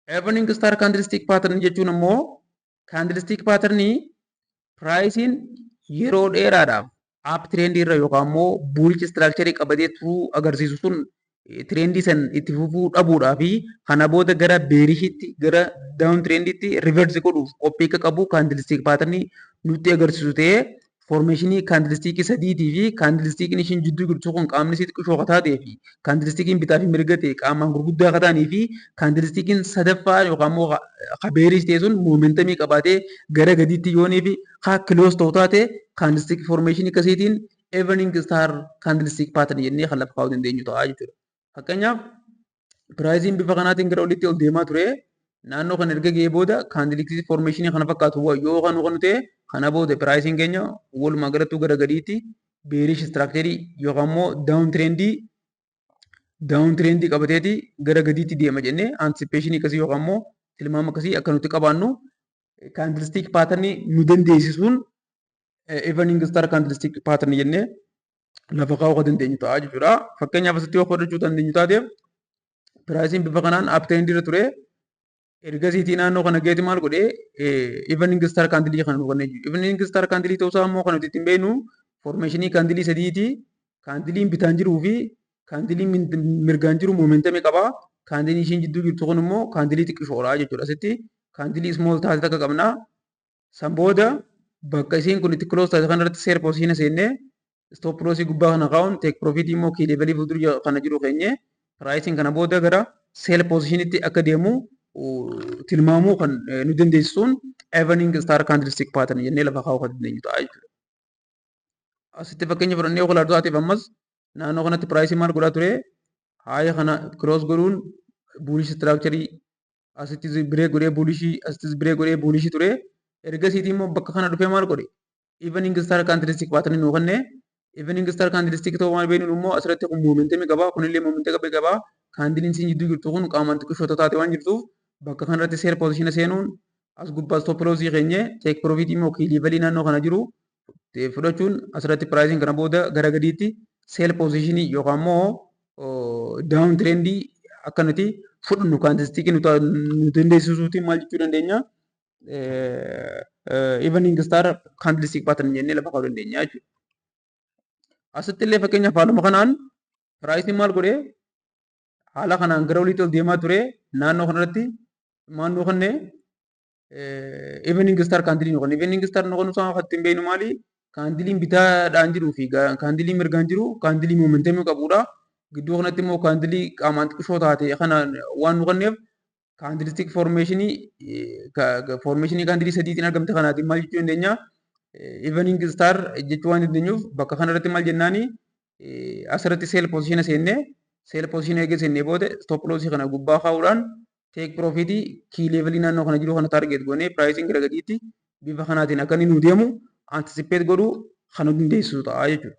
Evening star candlestick pattern jechuun immoo candlestick patternii priceiin yeroo dheeraadhaaf up trendii irra yookaan immoo bullish structure qabatee turuu agarsiisu sun trendii san itti fufuu dhabuudhaa fi kana booda gara bearishitti, gara down trendiitti reverse godhuuf qophii akka qabu candlestick patternii nutti agarsiisu ta'ee, formationii candlestickii sadiitii fi candlestickiin ishiin jidduu jirtu kun qaamni isii xiqqishoo kan taatee fi candlestickiin bitaa fi mirga ta'e qaamaan gurguddaa kan ta'anii fi candlestickiin sadaffaa yookaan immoo ka bearish ta'e sun momentumii qabaatee gara gadiitti yoonii fi haa close ta'u taate, candlestick formationii akkasiitiin evening star candlestick pattern jennee kan lafa kaa'uu dandeenyu ta'a jechuudha. Fakkeenyaaf, priceiin bifa kanaatiin gara olitti ol deemaa ture. Naannoo kana erga ga'ee booda candlestick formationii kana fakkaatu yoo kan nu ta'e, kana booda priceiin keenya walumaa galattuu gara gadiitti bearish structurii yookaan immoo down trendii qabateeti gara gadiitti deema jennee anticipationii akkasii yookaan immoo tilmaama akkasii akka nuti qabaannu candlestick patternii nu dandeessisuun evening star candlestick patternii jennee lafa kaa'uu kan dandeenyu ta'a jechuudha. Fakkeenyaaf, asitti yoo fudhachuu dandeenyu taateef, priceiin bifa kanaan up trendii irra ture. Ergasiitii naannoo kana geeti maal godhee? Evening star candleii kana nu kennee jiru. Evening star candleii ta'uusaa immoo kan nuti ittiin beeknu formationii candleii sadiiti. Candleiin bitaan jiruu fi candleiin mirgaan jiru momentumii qaba. Candleiin ishiin jidduu jirtu kun immoo candleii xiqqishoodha jechuudha. Asitti candleii small taate takka qabna. San booda bakka isiin kun itti close taate kanarratti sell positiona seennee, stop lossii gubbaa kana kaa'uun, take profitii immoo key levelii fuuldura kana jiru keenye, priceiin kana booda gara sell positionitti akka deemu tilmaamuu kan nu dandeessisuun evening star candlestick pattern jennee lafa kaa'uu kan dandeenyu ta'a jechuudha. Asitti fakkeenya fudhannee yoo ilaallu taateef, ammas naannoo kanatti priceii maal godhaa ture? Haaya kana cross godhuun bullish structurii, asittis break godhee bullishii, asittis break godhee bullishii ture. Ergasiitii immoo bakka kana dhufee maal godhe? Evening star candlestick pattern nuu kenne. Evening star candlestick ta'uu maal beeknu immoo asirratti kun momentumii qaba, kunillee momentumii qaba. Candleiin siin jidduu jirtu kun qaamaan xiqqishoo taate waan jirtuuf, bakka kanarratti sell positiona seenuun, as gubbaa stop lossii keenye, take profitii immoo key levelii naannoo kana jiru fudhachuun, asirratti priceiin kana booda gara gadiitti sell positionii yookaan immoo down trendii akka nuti fudhannu candlestickii nu dandeessisuutiin maal jechuu dandeenya? Evening star candlestick pattern jennee lafa kaa'uu dandeenya jechuudha. Asitti illee fakkeenyaaf haaluma kanaan priceiin maal godhee? Haala kanaan gara oliitti ol deemaa ture. Naannoo kanarratti maal nuu kenne? Evening star candleii nu kenne. Evening star nu kennu isaa kan ittiin beeknu maali? Candleiin bitaadhaan jiruu fi candleiin mirgaan jiru candleii momentumii qabudha. Gidduu kanatti immoo candleii qaamaan xiqqishoo taate kana waan nu kenneef, candlestick formationii candleii sadiitiin argamte kanaatiin maal jechuu dandeenya? Evening star jechuu waan dandeenyuuf, bakka kanarratti maal jennaani? Asirratti sell positiona seennee, sell positiona eegee seennee booda stop lossii kana gubbaa kaa'uudhaan, take profitii key levelii naannoo kana jiru kana target goonee, priceiin gara gadiitti bifa kanaatiin akka inni nu deemu anticipate godhuu kan nu dandeessisu ta'a jechuudha.